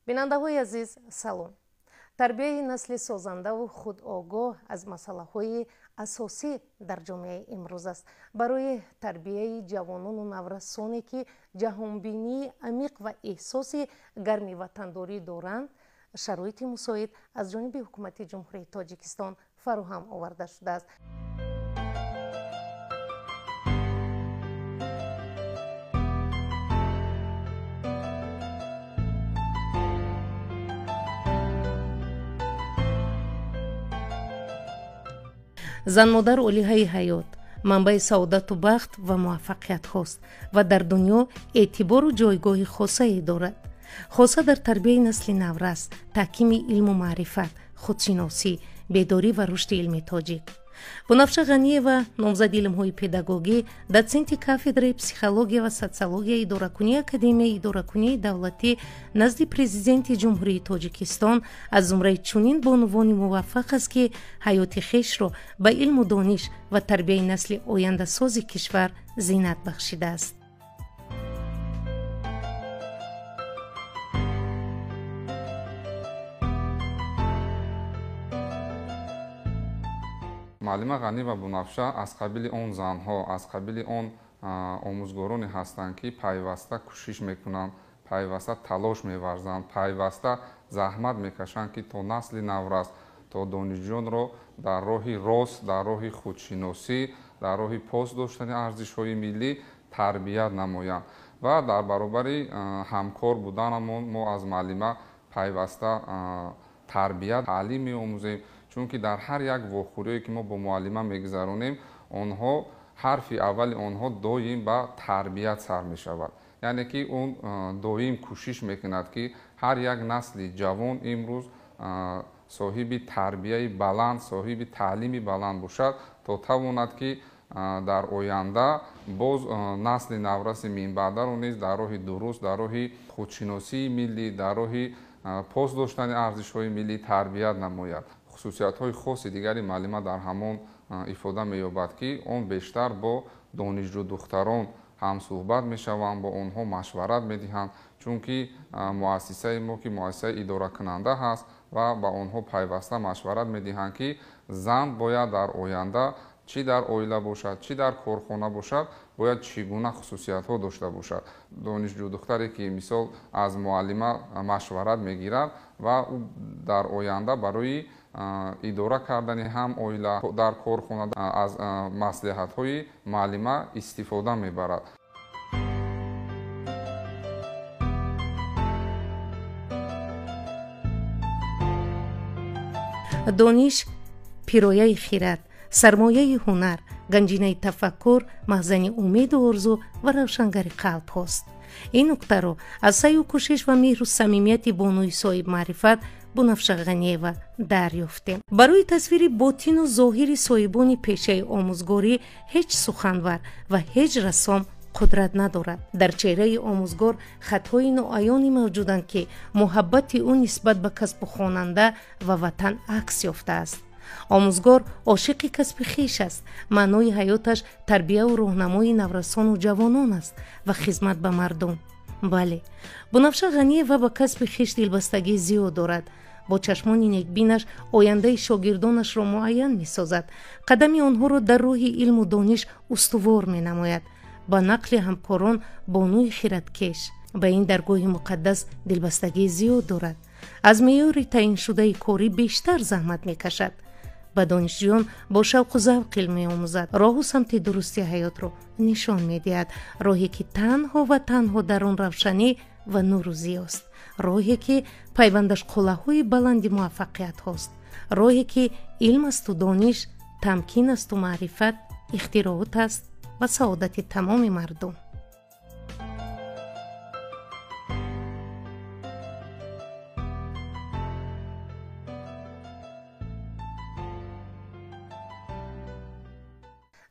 Бинандаҳои азиз, салом. Тарбияи насли созандаву худогоҳ аз масъалаҳои асосӣ дар ҷомеаи имрӯз аст. Барои тарбияи ҷавонону наврасоне, ки ҷаҳонбинии амиқ ва эҳсоси гарми ватандорӣ доранд, шароити мусоид аз ҷониби ҳукумати Ҷумҳурии Тоҷикистон фароҳам оварда шудааст. Занмодар олиҳаи ҳаёт, манбаи саодату бахт ва муваффақиятҳост ва дар дунё эътибору ҷойгоҳи хосае дорад. Хоса дар тарбияи насли наврас, таҳкими илму маърифат, худшиносӣ, бедорӣ ва рушди илми тоҷик. Бунафша Ғаниева, номзади илмҳои педагогӣ, дотсенти кафедраи психология ва социологияи идоракунии Академияи идоракунии давлатӣ назди Президенти Ҷумҳурии Тоҷикистон, аз зумраи чунин бонувони муваффақ аст, ки ҳаёти хешро ба илму дониш ва тарбияи насли ояндасози кишвар зинат бахшидааст. Муаллима Ғаниева Бунафша аз қабили он занҳо, аз қабили он омӯзгороне ҳастанд, ки пайваста кӯшиш мекунанд, пайваста талош меварзанд, пайваста заҳмат мекашанд, ки то насли наврас, то донишҷӯёнро дар роҳи рост, дар роҳи худшиносӣ, дар роҳи пос доштани арзишҳои миллӣ тарбият намоянд. Ва дар баробари ҳамкор буданамон мо аз муаллима пайваста тарбият, таълим меомӯзем, чунки дар ҳар як вохӯрие, ки мо бо муаллима мегузаронем, онҳо ҳарфи аввали онҳо доим ба тарбият сар мешавад. Яъне ки он доим кӯшиш мекунад, ки ҳар як насли ҷавон имрӯз соҳиби тарбияи баланд, соҳиби таълими баланд бошад, то тавонад, ки дар оянда боз насли навраси минбаъдаро низ дар роҳи дуруст, дар роҳи худшиносии миллӣ, дар роҳи пос доштани арзишҳои миллӣ тарбият намояд. Хусусиятҳои хоси дигари муаллима дар ҳамон ифода меёбад, ки он бештар бо донишҷӯ-духтарон ҳамсӯҳбат мешаванд, бо онҳо машварат медиҳанд, чунки муассисаи мо, ки муассисаи идоракунанда ҳаст, ва ба онҳо пайваста машварат медиҳанд, ки зан бояд дар оянда чӣ дар оила бошад, чӣ дар корхона бошад, бояд чӣ гуна хусусиятҳо дошта бошад. Донишҷӯ-духтаре, ки мисол аз муаллима машварат мегирад ва ӯ дар оянда барои идора кардани ҳам оила дар корхона аз маслиҳатҳои муаллима истифода мебарад. Дониш пирояи хират, сармояи ҳунар, ганҷинаи тафаккур, маҳзани умеду орзу ва равшангари қалбҳост. Ин нуктаро аз саъю кӯшиш ва меҳру самимияти бонуи соҳибмаърифат Бунафша Ғаниева дарёфтем. Барои тасвири ботину зоҳири соҳибони пешаи омӯзгорӣ ҳеҷ суханвар ва ҳеҷ рассом қудрат надорад. Дар чеҳраи омӯзгор хатҳои ноаёне мавҷуданд, ки муҳаббати ӯ нисбат ба касбу хонанда ва ватан акс ёфтааст. Омӯзгор ошиқи касби хеш аст. Маънои ҳаёташ тарбияву роҳнамои наврасону ҷавонон аст ва хизмат ба мардум. Бале, Бунафша Ғаниева ба касби хеш дилбастагии зиёд дорад. Бо чашмони некбинаш ояндаи шогирдонашро муайян месозад, қадами онҳоро дар роҳи илму дониш устувор менамояд. Ба нақли ҳамкорон, бонуи хираткеш ба ин даргоҳи муқаддас дилбастагии зиёд дорад. Аз меъёри таъиншудаи корӣ бештар заҳмат мекашад. Ба донишҷӯён бо шавқу завқ илм меомӯзад, роҳу самти дурусти ҳаётро нишон медиҳад, роҳе ки танҳо ва танҳо дар он равшанӣ ва нуру зиёст, роҳе ки пайвандаш қуллаҳои баланди муваффақиятҳост, роҳе ки илм асту дониш, тамкин асту маърифат, ихтироот аст ва саодати тамоми мардум.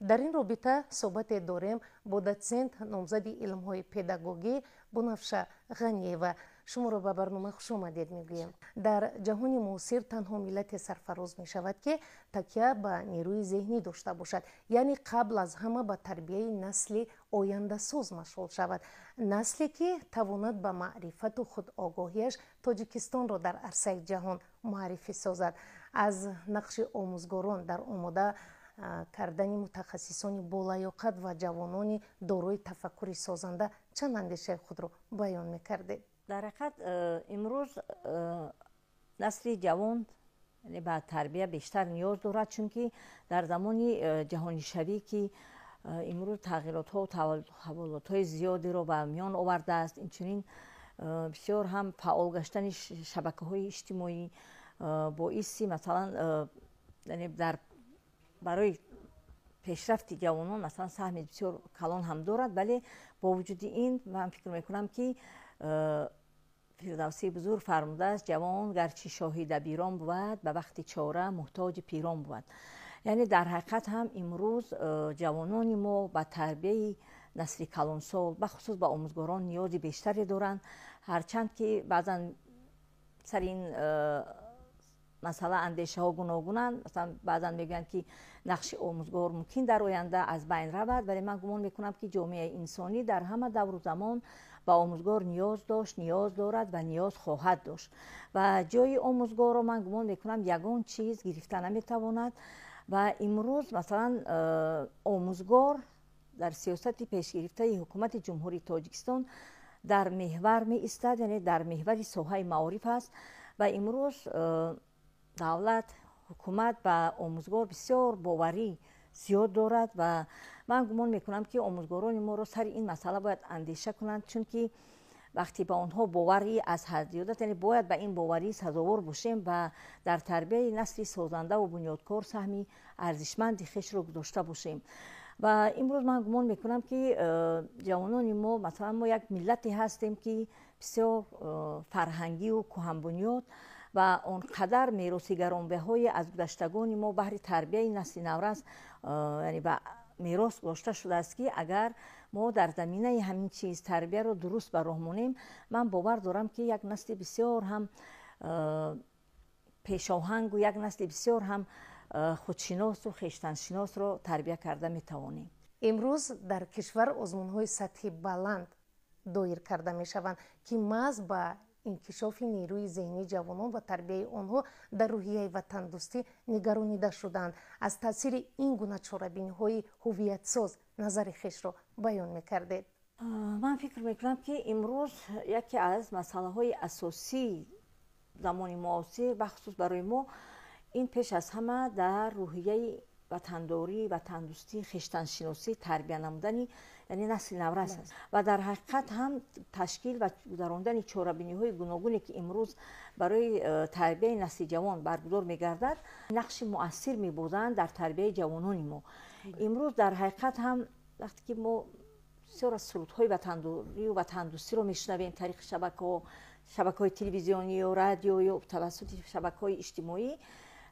Дар ин робита суҳбате дорем бо дотсент, номзади илмҳои педагогӣ Бунафша Ғаниева. Шуморо ба барнома хушомадед мегӯем. Дар ҷаҳони муосир танҳо миллате сарфароз мешавад, ки такя ба нерӯи зеҳнӣ дошта бошад, яъне қабл аз ҳама ба тарбияи насли ояндасоз машғул шавад, насле ки тавонад ба маърифату худогоҳиаш Тоҷикистонро дар арсаи ҷаҳон муаррифӣ созад. Аз нақши омӯзгорон дар омода кардани мутахассисони болаёқат ва ҷавонони дорои тафаккури созанда чанд андешаи худро баён мекардед? Дар ҳақиқат, имрӯз насли ҷавон ба тарбия бештар ниёз дорад, чунки дар замони ҷаҳонишавӣ, ки имрӯз тағйиротҳо, таҳаввулотҳои зиёдеро ба миён овардааст, инчунин бисёр ҳам фаъол гаштани шабакаҳои иҷтимоӣ боиси, масалан, дар барои пешрафти ҷавонон, масалан, саҳми бисёр калон ҳам дорад. Вале бо вуҷуди ин ман фикр мекунам, ки Фирдавсии бузург фармудааст: «Ҷавон гарчи шоҳи дабирон бувад, ба вақти чора муҳтоҷи пирон бувад». Яъне дар ҳақиқат ҳам имрӯз ҷавонони мо ба тарбияи насли калонсол, бахусус ба омӯзгорон, ниёзи бештаре доранд. Ҳарчанд ки баъзан сари ин масъала андешаҳо гуногунанд, масалан, баъзан мегӯянд, ки нақши омӯзгор мумкин дар оянда аз байн равад, вале ман гумон мекунам, ки ҷомеаи инсонӣ дар ҳама давру замон ба омӯзгор ниёз дошт, ниёз дорад ва ниёз хоҳад дошт. Ва ҷои омӯзгорро, ман гумон мекунам, ягон чиз гирифта наметавонад. Ва имрӯз, масалан, омӯзгор дар сиёсати пешгирифтаи Ҳукумати Ҷумҳурии Тоҷикистон дар меҳвар меистад, яъне дар меҳвари соҳаи маориф аст. Ва имрӯз давлат, ҳукумат ба омӯзгор бисёр боварӣ зиёд дорад. Ва ман гумон мекунам, ки омӯзгорони моро сари ин масъала бояд андеша кунанд, чунки вақте ба онҳо боварӣ аз ҳад зиёд аст, яъне бояд ба ин боварӣ сазовор бошем ва дар тарбияи насли созандаву бунёдкор саҳми арзишманди хешро гузошта бошем. Ва имрӯз ман гумон мекунам, ки ҷавонони мо, масалан, мо як миллате ҳастем, ки бисёр фарҳангию кӯҳанбунёд ва он қадар мероси гаронбаҳое аз гузаштагони мо баҳри тарбияи насли наврас, яъне ба мерос гузошта шудааст, ки агар мо дар заминаи ҳамин чиз тарбияро дуруст ба роҳ монем, ман бовар дорам, ки як насли бисёр ҳам пешоҳангу як насли бисёр ҳам худшиносу хештаншиносро тарбия карда метавонем. Имрӯз дар кишвар озмунҳои сатҳи баланд доир карда мешаванд, ки маҳз ба инкишофи нерӯи зеҳнии ҷавонон ва тарбияи онҳо дар рӯҳияи ватандӯстӣ нигаронида шудаанд. Аз таъсири ин гуна чорабиниҳои ҳувиятсоз назари хешро баён мекардед? Ман фикр мекунам, ки имрӯз яке аз масъалаҳои асосии замони муосир, бахусус барои мо, ин пеш аз ҳама дар рӯҳияи ватандорӣ, ватандӯстӣ, хештаншиносӣ тарбия намудани, яъне насли наврас аст. Ва дар ҳақиқат ҳам ташкил ва гузарондани чорабиниҳои гуногуне, ки имрӯз барои тарбияи насли ҷавон баргузор мегардад, нақши муассир мебозанд дар тарбияи ҷавонони мо. Имрӯз дар ҳақиқат ҳам вақте ки мо бисёр аз сурудҳои ватандорию ватандӯстиро мешунавем тариқи шабакаҳо, шабакаҳои телевизионӣ ё радио ё тавассути шабакаҳои иҷтимоӣ,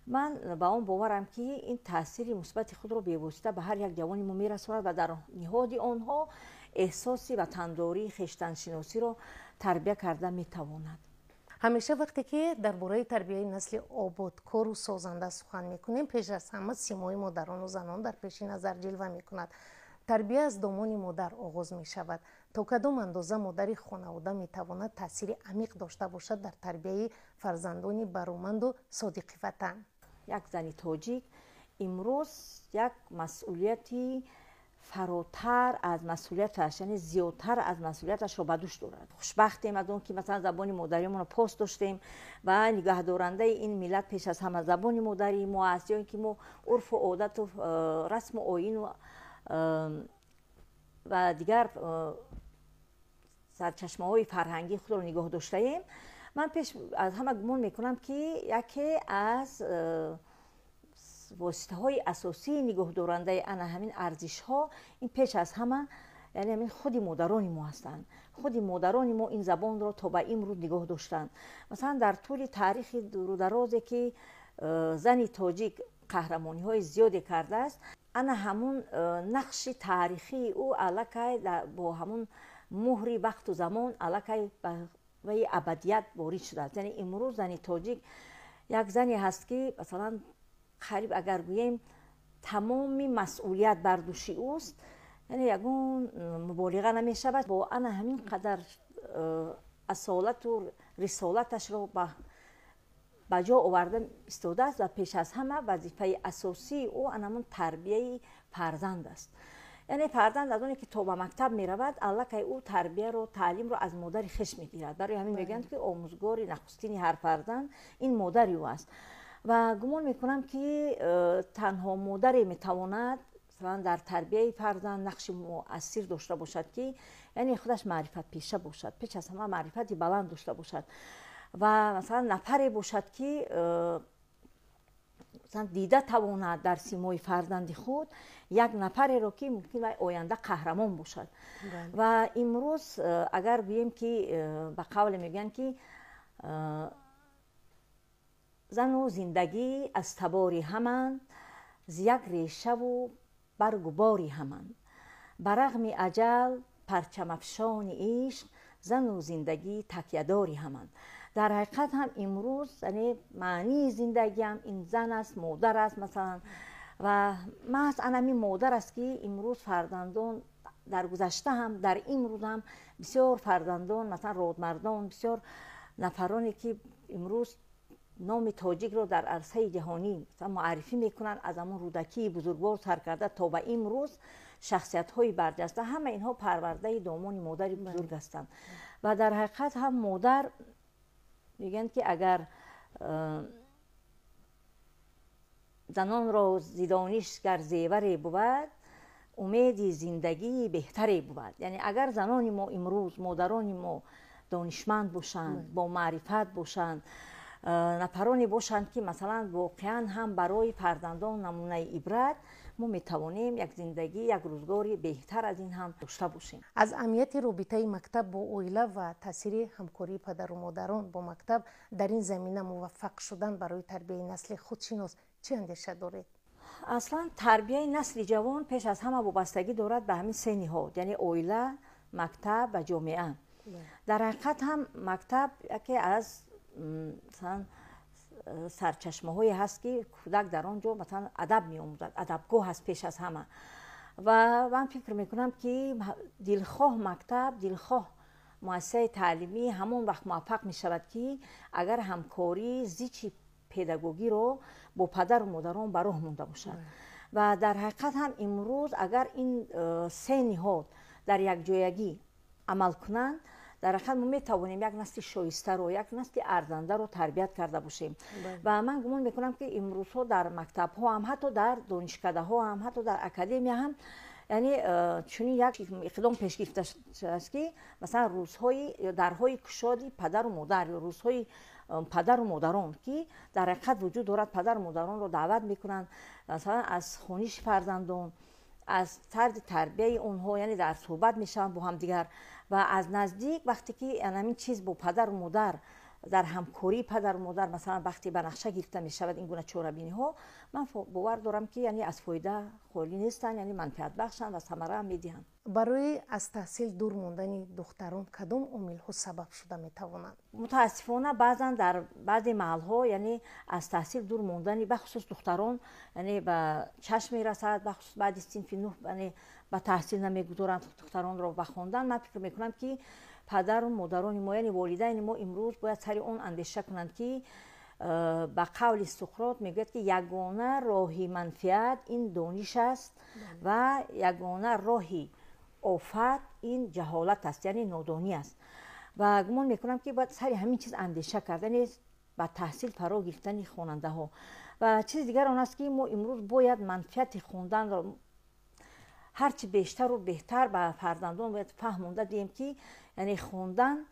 ман ба он боварам, ки ин таъсири мусбати худро бевосита ба ҳар як ҷавони мо мерасонад ва дар ниҳоди онҳо эҳсоси ватандорӣ, хештаншиносиро тарбия карда метавонад. Ҳамеша вақте ки дар бораи тарбияи насли ободкору созанда сухан мекунем, пеш аз ҳама симои модарону занон дар пеши назар ҷилва мекунад. Тарбия аз домони модар оғоз мешавад. То кадом андоза модари хонавода метавонад таъсири амиқ дошта бошад дар тарбияи фарзандони бароманду содиқи ватан? Як зани тоҷик имрӯз як масъулияти фаротар аз масъулияташ, яъне зиёдтар аз масъулияташро ба дӯш дорад. Хушбахтем аз он ки, масалан, забони модариамонро пос доштем ва нигаҳдорандаи ин миллат пеш аз ҳама забони модарии мо аст, ё ин ки мо урфу одату расму оину ва дигар сарчашмаҳои фарҳангии худро нигоҳ доштаем. Ман пеш аз ҳама гумон мекунам, ки яке аз воситаҳои асосии нигоҳдорандаи ана ҳамин арзишҳо ин пеш аз ҳама, яъне ҳамин худи модарони мо ҳастанд. Худи модарони мо ин забонро то ба имрӯз нигоҳ доштанд. Масалан, дар тӯли таърихи дурударозе, ки зани тоҷик қаҳрамониҳои зиёде кардааст, ана ҳамун нақши таърихии ӯ аллакай бо ҳамун муҳри вақту замон аллакай ба ваи абадият ворид шудааст. Яъне имрӯз зани тоҷик як зане ҳаст, ки масалан қариб агар гӯем тамоми масъулият бар дӯши ӯст, яъне ягон муболиға намешавад. Бо ана ҳамин қадар асолату рисолаташро ба ҷо оварда истодааст ва пеш аз ҳама вазифаи асосии ӯ анамон тарбияи фарзанд аст. Яъне фарзанд аз оне ки то ба мактаб меравад, аллакай ӯ тарбияро, таълимро аз модари хеш мегирад. Барои ҳамин мегӯянд, ки омӯзгори нахустини ҳар фарзанд ин модари ӯ аст. Ва гумон мекунам, ки танҳо модаре метавонад масалан дар тарбияи фарзанд нақши муассир дошта бошад, ки яъне худаш маърифатпеша бошад, пеш аз ҳама маърифати баланд дошта бошад ва масалан нафаре бошад, ки масалан дида тавонад дар симои фарзанди худ як нафареро, ки мумкин вай оянда қаҳрамон бошад. Ва имрӯз агар гӯем, ки ба қавле мегӯянд, ки зану зиндагӣ аз табори ҳаманд, зи як решаву баргу бори ҳаманд, ба рағми аҷал парчамафшони ишқ, зану зиндагӣ такядори ҳаманд. Дар ҳақиқат ҳам имрӯз яъне маънии зиндагиам ин зан аст, модар аст масалан. Ва маҳз анамин модар аст, ки имрӯз фарзандон дар гузашта ҳам, дар имрӯз ҳам бисёр фарзандон, масалан родмардон, бисёр нафароне, ки имрӯз номи тоҷикро дар арсаи ҷаҳонӣ муаррифӣ мекунанд, аз ҳамон Рӯдакии бузургвор сар карда то ба имрӯз шахсиятҳои барҷаста, ҳама инҳо парвардаи домони модари бузург ҳастанд. Ва дар ҳақиқат ҳам модар мегӯянд, ки агар занонро зи дониш гар зеваре бувад, умеди зиндагии беҳтаре бувад. Яъне агар занони мо имрӯз, модарони мо донишманд бошанд, бо маърифат бошанд, нафароне бошанд, ки масалан воқеан ҳам барои фарзандон намунаи ибрат, мо метавонем як зиндагӣ, як рӯзгори беҳтар аз ин ҳам дошта бошем. Аз аҳамияти робитаи мактаб бо оила ва таъсири ҳамкории падару модарон бо мактаб дар ин замина муваффақ шудан барои тарбияи насли худшинос чӣ андеша доред? Аслан тарбияи насли ҷавон пеш аз ҳама вобастагӣ дорад ба ҳамин се ниҳод, яъне оила, мактаб ва ҷомеа. Дар ҳақиқат ҳам мактаб яке аз масалан сарчашмаҳое ҳаст, ки кӯдак дар он ҷо масалан адаб меомӯзад, адабгоҳ ҳаст пеш аз ҳама. Ва ман фикр мекунам, ки дилхоҳ мактаб, дилхоҳ муассисаи таълимӣ ҳамон вақт муваффақ мешавад, ки агар ҳамкории зичи педагогиро бо падару модарон ба роҳ монда бошад. Ва дар ҳақиқат ҳам имрӯз агар ин се ниҳод дар якҷоягӣ амал кунанд, дар ҳақиқат мо метавонем як насли шоистаро, як насли арзандаро тарбият карда бошем. Ва ман гумон мекунам, ки имрӯзҳо дар мактабҳо ҳам, ҳатто дар донишкадаҳо ҳам, ҳатто дар академия ҳам, яъне чунин як иқдом пеш гирифта шудааст, ки масалан рӯзҳои дарҳои кушоди падару модар ё рӯзҳои падару модарон, ки дар ҳақиқат вуҷуд дорад, падару модаронро даъват мекунанд масалан аз хониши фарзандон, аз тарзи тарбияи онҳо, яъне дар суҳбат мешаванд бо ҳамдигар. Ва аз наздик вақте ки ҳамин чиз бо падару модар, дар ҳамкории падару модар масалан вақте ба нақша гирифта мешавад ин гуна чорабиниҳо, ман бовар дорам, ки яъне аз фоида холӣ нестанд, яъне манфиатбахшанд ва самараам медиҳанд. Барои аз таҳсил дур мондани духтарон кадом омилҳо сабаб шуда метавонанд? Мутаассифона, баъзан дар баъзе маҳалҳо яъне аз таҳсил дур мондани бахусус духтарон яъне ба чашм мерасад, бахусус баъди синфи нӯҳ яъне ба таҳсил намегузоранд духтаронро ба хондан. Ман фикр мекунам, ки падару модарони мо, яъне волидайни мо имрӯз бояд сари он андеша кунанд, ки ба қавли Суқрот мегӯяд, ки ягона роҳи манфиат ин дониш аст ва ягона роҳи офат ин ҷаҳолат аст, яъне нодонӣ аст. Ва гумон мекунам, ки бояд сари ҳамин чиз андеша кард, яъне ба таҳсил фаро гирифтани хонандаҳо. Ва чизи дигар он аст, ки мо имрӯз бояд манфиати хонданро ҳарчи бештару беҳтар ба фарзандон бояд фаҳмонда диҳем, ки яъне хондан,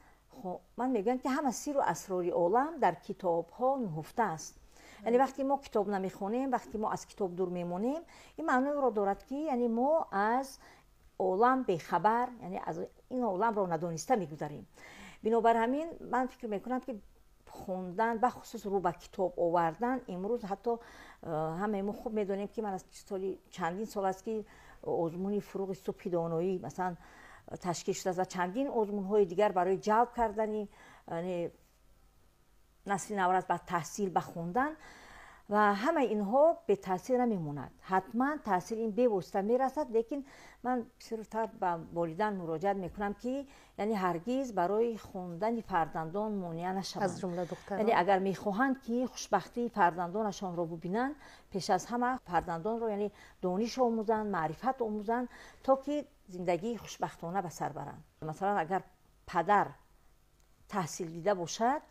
ман мегӯям, ки ҳама сиру асрори олам дар китобҳо нуҳуфта аст. Яъне вақте мо китоб намехонем, вақте мо аз китоб дур мемонем, ин маъноеро дорад, ки яъне мо аз олам бехабар, яъне аз ин оламро надониста мегузарем. Бинобар ҳамин ман фикр мекунам, ки хондан, бахусус рӯ ба китоб овардан, имрӯз ҳатто ҳамаи мо хуб медонем, ки ман аз соли чандин сол аст, ки озмуни «Фурӯғи субҳи доноӣ» масалан ташкил шудааст ва чандин озмунҳои дигар барои ҷалб кардани яъне насли наврас ба таҳсил, ба хондан ва ҳамаи инҳо бетаъсир намемонад. Ҳатман таъсири ин бевосита мерасад, лекин ман бисёртар ба волидан муроҷиат мекунам, ки яъне ҳаргиз барои хондани фарзандон монеа нашаванд. Аз ҷумла духтарон. Яъне агар мехоҳанд, ки хушбахтии фарзандонашонро бубинанд, пеш аз ҳама фарзандонро яъне дониш омӯзанд, маърифат омӯзанд, то ки зиндагии хушбахтона ба сар баранд. Масалан, агар падар таҳсил дида бошад,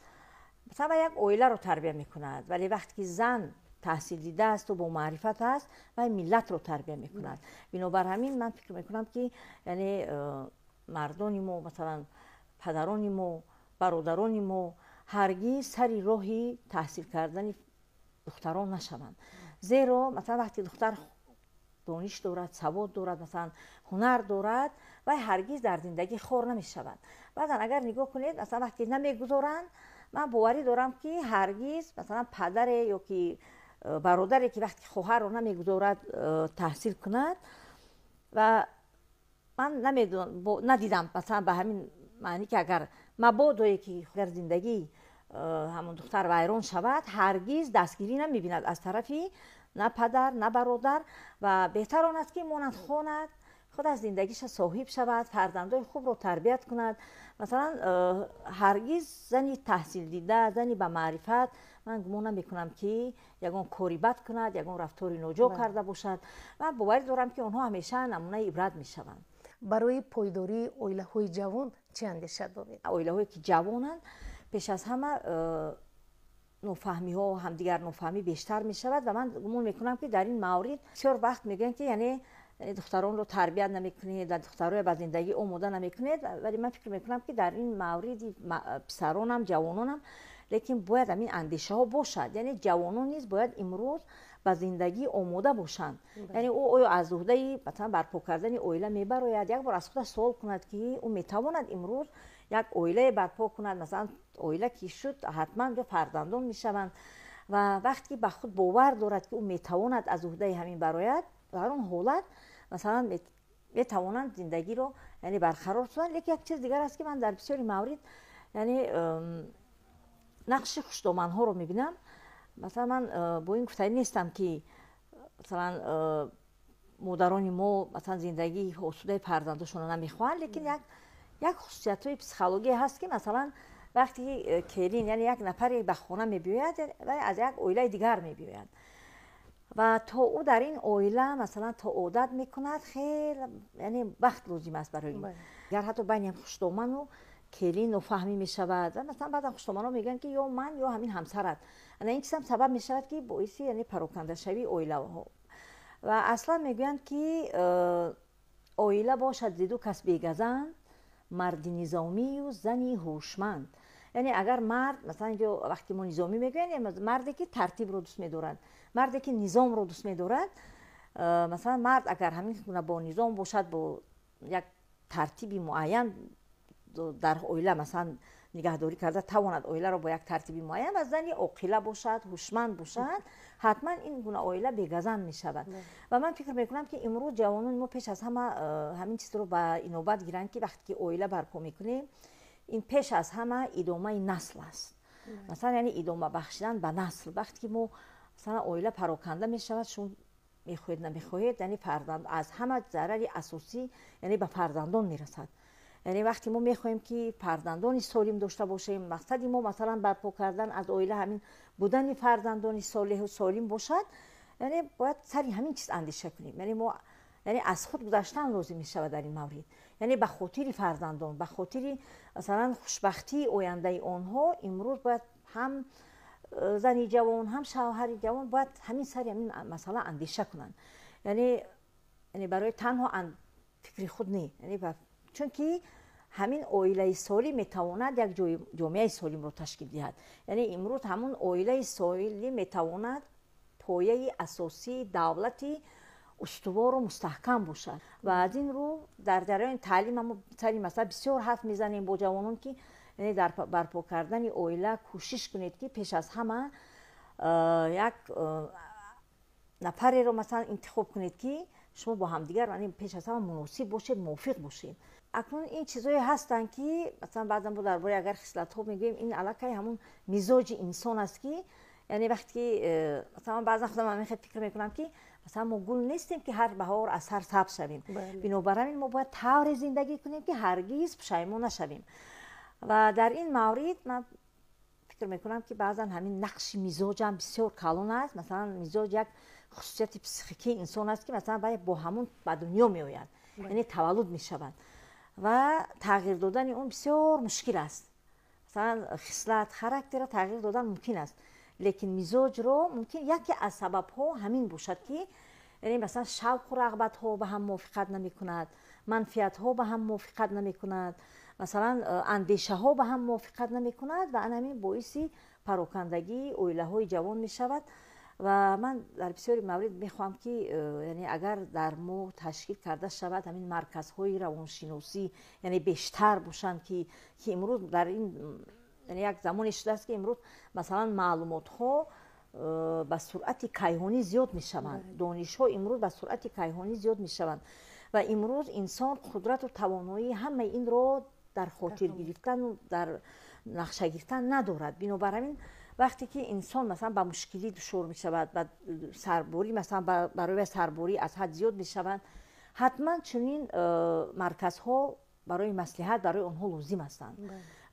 масалан, як оиларо тарбия мекунад, вале вақте ки зан таҳсил дидаасту бо маърифат аст, вай миллатро тарбия мекунад. Бинобар ҳамин ман фикр мекунам, ки яъне мардони мо, масалан, падарони мо, бародарони мо ҳаргиз сари роҳи таҳсил кардани духтарон нашаванд. Зеро масалан, вақте духтар дониш дорад, савод дорад, масалан, ҳунар дорад, вай ҳаргиз дар зиндагӣ хор намешавад. Баъзан агар нигоҳ кунед, масалан, вақте намегузоранд, ман боварӣ дорам, ки ҳаргиз масалан падаре ё ки бародаре, ки вақте хоҳарро намегузорад таҳсил кунад, ва ман надидам, масалан, ба ҳамин маънӣ, ки агар мабодое ки дар зиндагӣ ҳамон духтар вайрон шавад, ҳаргиз дастгирӣ намебинад аз тарафи на падар, на бародар. Ва беҳтар он аст, ки монад, хонад, худ аз зиндагиша соҳиб шавад, фарзандои хубро тарбият кунад. Масалан, ҳаргиз зани таҳсилдида, зани ба маърифат, ман гумон намекунам, ки ягон кори бад кунад, ягон рафтори ноҷо карда бошад. Ман боварӣ дорам, ки онҳо ҳамеша намунаи ибрат мешаванд. Барои пойдории оилаҳои ҷавон чӣ андеша доред? Оилаҳое ки ҷавонанд, пеш аз ҳама нофаҳмиҳо, ҳамдигар нофаҳмӣ бештар мешавад. Ва ман гумон мекунам, ки дар ин маврид бисёр вақт мегӯянд, ки яъне духтаронро тарбият намекунед ва духтароя ба зиндагӣ омода намекунед. Вале ман фикр мекунам, ки дар ин мавриди писаронам, ҷавононам, лекин бояд ҳамин андешаҳо бошад. Яъне ҷавонон низ бояд имрӯз ба зиндагӣ омода бошанд. Яъне ӯ оё аз уҳдаи, масалан, барпо кардани оила мебарояд? Як бор аз худаш суол кунад, ки ӯ метавонад имрӯз як оилае барпо кунад. Масалан, оила ки шуд, ҳатман ҷо фарзандон мешаванд. Ва вақте ки ба худ бовар дорад, ки ӯ метавонад аз уҳдаи ҳамин барояд, дар он ҳолат, масалан, метавонанд зиндагиро яъне барқарор созанд. Лекин як чиз дигар аст, ки ман дар бисёри маврид яъне нақши хушдоманҳоро мебинам. Масалан, ман бо ин гуфтанӣ нестам, ки масалан модарони мо, масалан, зиндагии осудаи фарзандошонро намехоҳанд, лекин як хусусиятҳои психология ҳаст, ки масалан вақте келин, яъне як нафаре ба хона мебиёяд, вай аз як оилаи дигар мебиёяд ва то ӯ дар ин оила, масалан, то одат мекунад, хеле яъне вақт лозим аст барои ин. Агар ҳатто байни хушдоману келин нофаҳмӣ мешавад, масалан, баъзан хушдоманҳо мегӯянд, ки ё ман, ё ҳамин ҳамсарат. Ана ин чизам сабаб мешавад, ки боиси яъне парокандашавии оилаҳо. Ва аслан мегӯянд, ки оила бошад зи ду кас бегазанд, марди низомию зани ҳушманд. Яъне агар мард, масалан, инҷо вақте мо низомӣ мегӯем, марде ки тартибро дӯст медорад, марде ки низомро дӯст медорад. Масалан, мард агар ҳамин гуна бо низом бошад, бо як тартиби муайян дар оила, масалан, нигаҳдорӣ карда тавонад оиларо бо як тартиби муайян, ва зани оқила бошад, ҳушманд бошад, ҳатман ин гуна оила бегазанд мешавад. Ва ман фикр мекунам, ки имрӯз ҷавонони мо пеш аз ҳама ҳамин чизро ба инобат гиранд, ки вақте ки оила барпо мекунем, ин пеш аз ҳама идомаи насл аст, масалан, яъне идома бахшидан ба насл. Вақте ки мо, масалан, оила пароканда мешавад, шумо мехоҳед, намехоҳед, яъне фарзанд аз ҳама зарари асосӣ яъне ба фарзандон мерасад. Яъне вақте мо мехоҳем, ки фарзандони солим дошта бошем, мақсади мо, масалан, барпо кардан аз оила ҳамин будани фарзандони солеҳу солим бошад, яъне бояд сари ҳамин чиз андеша кунем. Яъне мо яъне аз худ гузаштан лозим мешавад дар ин маврид, яъне ба хотири фарзандон, ба хотири, масалан, хушбахтии ояндаи онҳо. Имрӯз бояд ҳам зани ҷавон, ҳам шавҳари ҷавон бояд ҳамин сари ҳамин масъала андеша кунанд. Яъне барои танҳо фикри худ не, чунки ҳамин оилаи солим метавонад як ҷомеаи солимро ташкил диҳад. Яъне имрӯз ҳамун оилаи солим метавонад пояи асосии давлати устувору мустаҳкам бошад. Ва аз ин рӯ дар ҷараёни таълим мо сари масъала бисёр ҳарф мезанем бо ҷавонон, ки яъне дар барпо кардани оила кӯшиш кунед, ки пеш аз ҳама як нафареро, масалан, интихоб кунед, ки шумо бо ҳамдигар пеш аз ҳама муносиб бошед, мувофиқ бошед. Акнун ин чизое ҳастанд, ки масалан баъзан мо дар бораи агар хислатҳо мегӯем, ин аллакай ҳамун мизоҷи инсон аст, ки яъне вақте ки масалан баъзан худам ҳамин хел фикр мекунам, ки масалан мо гул нестем, ки ҳар баҳор аз сар сабз шавем. Бинобар ҳамин мо бояд тавре зиндагӣ кунем, ки ҳаргиз пушаймон нашавем. Ва дар ин маврид ман фикр мекунам, ки баъзан ҳамин нақши мизоҷам бисёр калон аст. Масалан, мизоҷ як хусусияти психикии инсон аст, ки масалан баъд бо ҳамун ба дунё меояд, яъне таваллуд мешавад ва тағйир додани он бисёр мушкил аст. Масалан, хислат, характерро тағйир додан мумкин аст, лекин мизоҷро мумкин яке аз сабабҳо ҳамин бошад, ки яъне масалан шавқу рағбатҳо ба ҳам мувофиқат намекунад, манфиатҳо ба ҳам мувофиқат намекунад, масалан андешаҳо ба ҳам мувофиқат намекунад ва ана ҳамин боиси парокандагии оилаҳои ҷавон мешавад. Ва ман дар бисёри маврид мехоҳам, ки яъне агар дар мо ташкил карда шавад ҳамин марказҳои равоншиносӣ, яъне бештар бошанд, ки имрӯз дар ин яъне як замоне шудааст, ки имрӯз масалан маълумотҳо ба суръати кайҳонӣ зиёд мешаванд, донишҳо имрӯз ба суръати кайҳонӣ зиёд мешаванд ва имрӯз инсон қудрату тавоноии ҳамаи инро дар хотир гирифтану дар нақша гирифтан надорад. Бинобар ҳамин вақте ки инсон масалан ба мушкилӣ душор мешавад, ба сарборӣ, масалан барои сарборӣ аз ҳад зиёд мешаванд, ҳатман чунин марказҳо барои маслиҳат барои онҳо лозим ҳастанд.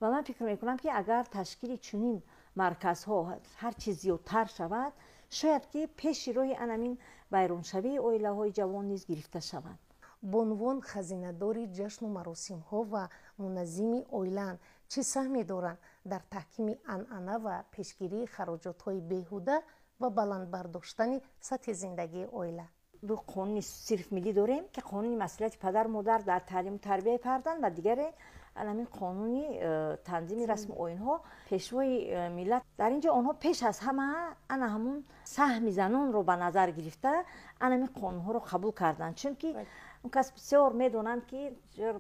Ва ман фикр мекунам, ки агар ташкили чунин марказҳо ҳар чи зиёдтар шавад, шояд ки пеши роҳи анамин вайроншавии оилаҳои ҷавон низ гирифта шавад. Бонувон хазинадори ҷашну маросимҳо ва муназзими оилаанд. Чӣ саҳме доранд дар таҳкими анъана ва пешгирии хароҷотҳои беҳуда ва баланд бардоштани сатҳи зиндагии оила? Ду қонуни сирф миллӣ дорем, ки қонуни масъулияти падару модар дар таълиму тарбияи фарзанд ва дигаре ҳамин қонуни танзими расму оинҳо. Пешвои миллат дар ин ҷо онҳо пеш аз ҳама ана ҳамун саҳми занонро ба назар гирифта ана ҳамин қонунҳоро қабул карданд, чунки он кас бисёр медонанд, ки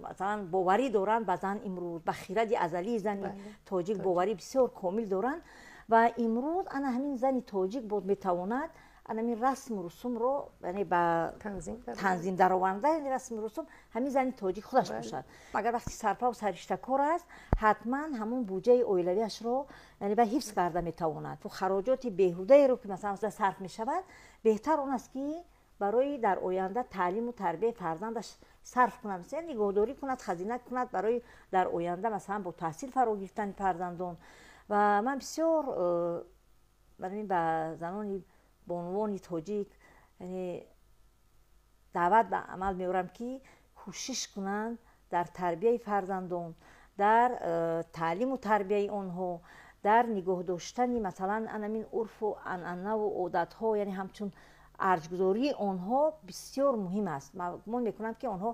масалан боварӣ доранд ба зан, имрӯз ба хиради азалии зани тоҷик боварӣ бисёр комил доранд ва имрӯз ана ҳамин зани тоҷик боз метавонад ана ҳамин расму русумро, яъне ба танзим дароварда расму русум ҳамин зани тоҷик худаш бошад. Агар вақти сарпаву сариштакор аст, ҳатман ҳамун буҷаи оилавиашро яъне ба ҳифз карда метавонад. Хароҷоти беҳудаеро, ки масалан сарф мешавад, беҳтар он аст, ки барои дар оянда таълиму тарбияи фарзандаш сарф кунад, масалан нигоҳдорӣ кунад, хазина кунад барои дар оянда масалан бо таҳсил фаро гирифтани фарзандон. Ва ман бисёр ба занони бонувони тоҷик яъне даъват ба амал меорам, ки кӯшиш кунанд дар тарбияи фарзандон, дар таълиму тарбияи онҳо, дар нигоҳ доштани масалан анамин урфу анъанаву одатҳо, яъне ҳамчун арҷгузории онҳо бисёр муҳим аст. Ман гумон мекунам, ки онҳо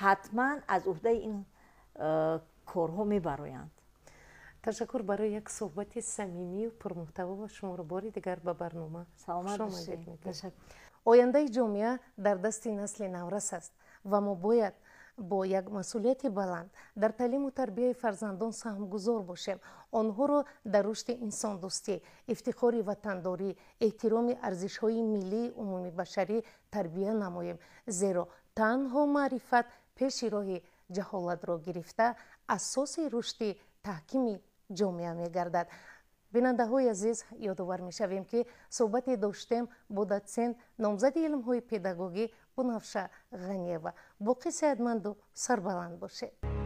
ҳатман аз уҳдаи ин корҳо мебароянд. Ташаккур барои як суҳбати самимию пурмуҳтаво ва шуморо бори дигар ба барнома Саломат хушомадед бошед. мегӯям. Ташаккур. Ояндаи ҷомеа дар дасти насли наврас аст ва мо бояд бо як масъулияти баланд дар таълиму тарбияи фарзандон саҳмгузор бошем, онҳоро дар рушди инсондӯстӣ, ифтихори ватандорӣ, эҳтироми арзишҳои миллии умумибашарӣ тарбия намоем, зеро танҳо маърифат пеши роҳи ҷаҳолатро гирифта асоси рушди таҳкими ҷомеа мегардад. Бинандаҳои азиз, ёдовар мешавем, ки суҳбате доштем бо дотсент, номзади илмҳои педагогӣ Бунафша Ғаниева. Боқӣ сеҳатманду сарбаланд бошед.